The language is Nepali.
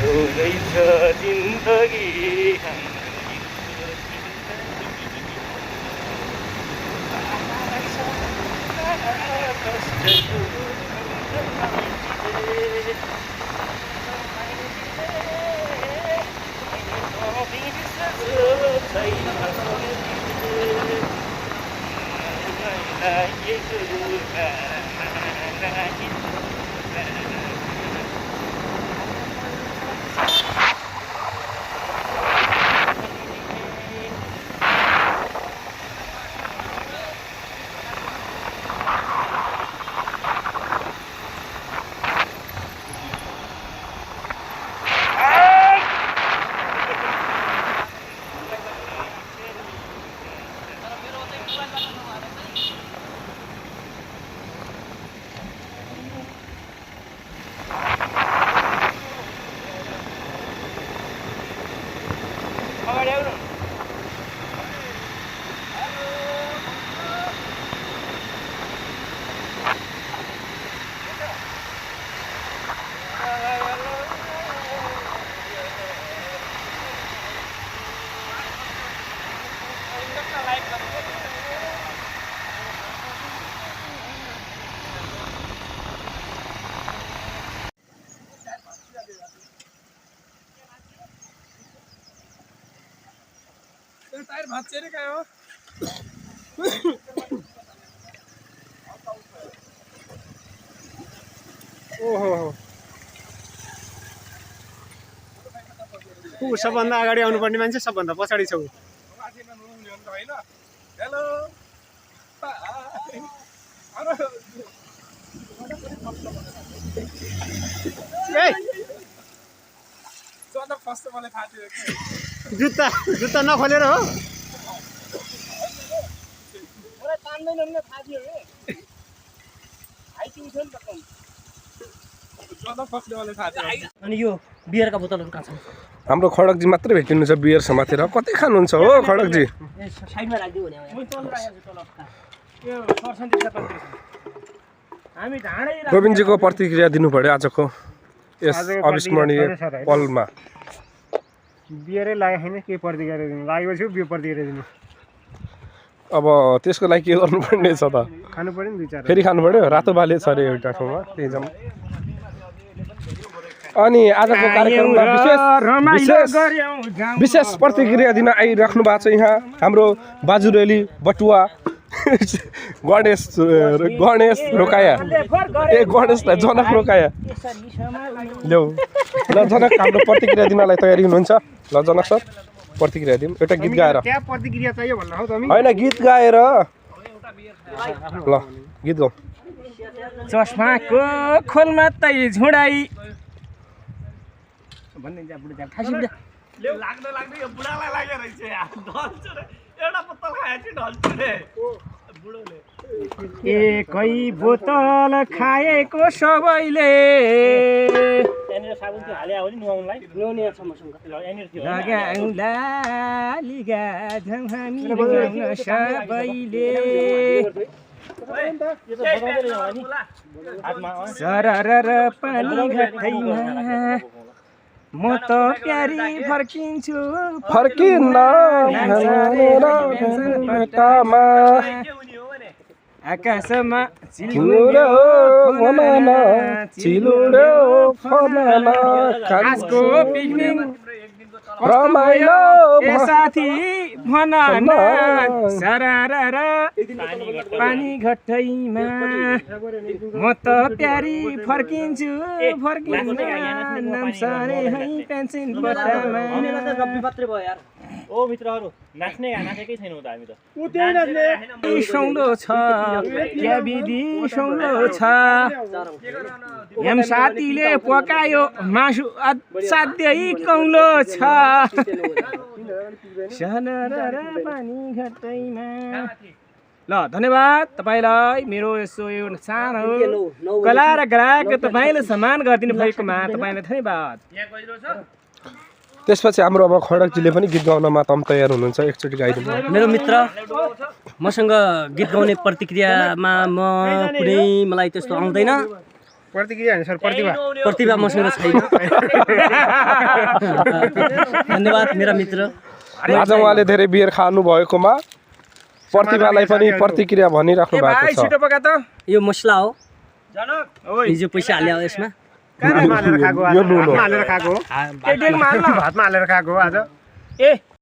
थोरै छ जिन्दगी टायर भाँच्यो रे कहाँ हो ओहो सबभन्दा अगाडि आउनुपर्ने मान्छे सबभन्दा पछाडि छौ हेलो जनक फर्स्ट मलाई थाहा थियो जुत्ता जुत्ता नखोलेर हो मलाई तान्दैन नि थाहा थियो के हाइट उठ्यो नि त कम जनक फर्स्टले मलाई थाहा थियो अनि यो बियरका बोतलहरु कहाँ छन् हाम्रो खडकजी मात्रै भेटिनु छ बियर समातेर कतै खानुहुन्छ हो खडकजी साइडमा राख्दिउ भने म तल राखेको छु तल यो पर्सेन्टेज त हामी ढाडै गोविन्दजीको प्रतिक्रिया दिनु पर्यो आजको यस अविस्मरणीय पलमा बियरै लाग्यो छैन के प्रतिक्रिया दिनु लागेपछि बियर प्रतिक्रिया दिनु अब त्यसको लागि के गर्नुपर्ने छ त खानु पर्यो नि दुई चार फेरि खानु पर्यो रातो बाले छ अरे एउटा ठाउँमा त्यही जाम अनि आजको कार्यक्रममा विशेष प्रतिक्रिया दिन आइराख्नु भएको छ यहाँ हाम्रो बाजुरेली बटुवा गणेश रोकाया ए गणेशलाई जनक रोकाया ल्याउ ल जनक हाम्रो प्रतिक्रिया दिनलाई तयारी हुनुहुन्छ ल जनक सर प्रतिक्रिया दिउँ एउटा गीत गाएर क्या प्रतिक्रिया चाहियो भन्न हौ तिमी होइन गीत गाएर ल गीत गाउँ चस्माको खोलमा तै झुडाई भन्ने जा बुढा खासी बुढा लाग्दै लाग्दै यो बुढालाई लाग्यो रहेछ यार ढल्छ रे एउटा बोतल खाएपछि ढल्छ रे बुढोले एकै बोतल खाएको सबैले यहाँनिर साबुन त्यो हाले हो नि नुहाउनलाई नुहाउने छ मसँग ल यहाँनिर थियो लगाउँला लिगा झम हामी लगाउन सबैले सरर पानी घटैमा म त प्यारी फर्किन्छु फर्किन्न भेटामा आकाशमा चिलुरो फनाना आजको पिकनिक रमाइलो साथी भन न सरार पानी घटैमा म त प्यारी फर्किन्छु नाम सारे है पेन्सिल बट्टामा ओ मित्रहरु नाच्ने नाचेकै छैनौ त हामी त सौलो छ क्या विधि सौलो छ एम साथीले पकायो मासु असाध्यै कौलो छ पानी घटैमा ल धन्यवाद तपाईलाई मेरो यसो यो सानो कला र ग्राहक तपाईले सम्मान गरिदिनु भएकोमा तपाईलाई धन्यवाद त्यसपछि हाम्रो अब खडकजीले पनि गीत गाउनमा तम तयार हुनुहुन्छ एकचोटि गाइदिनु मेरो मित्र मसँग गीत गाउने प्रतिक्रियामा मलाई त्यस्तो आउँदैन प्रतिक्रिया होइन सर प्रतिभा प्रतिभा मसँग छैन धन्यवाद मेरा मित्र आज उहाँले धेरै बियर खानु भएकोमा प्रतिभालाई पनि प्रतिक्रिया भनिराख्नु भएको छ। छिटो पका त यो मसला हो ओइ हिजो पैसा हाले हो यसमा हातमा हालेर खाएको यो नुन हो। हातमा हालेर खाएको केटीमा हाल्न भातमा हालेर खाएको आज ए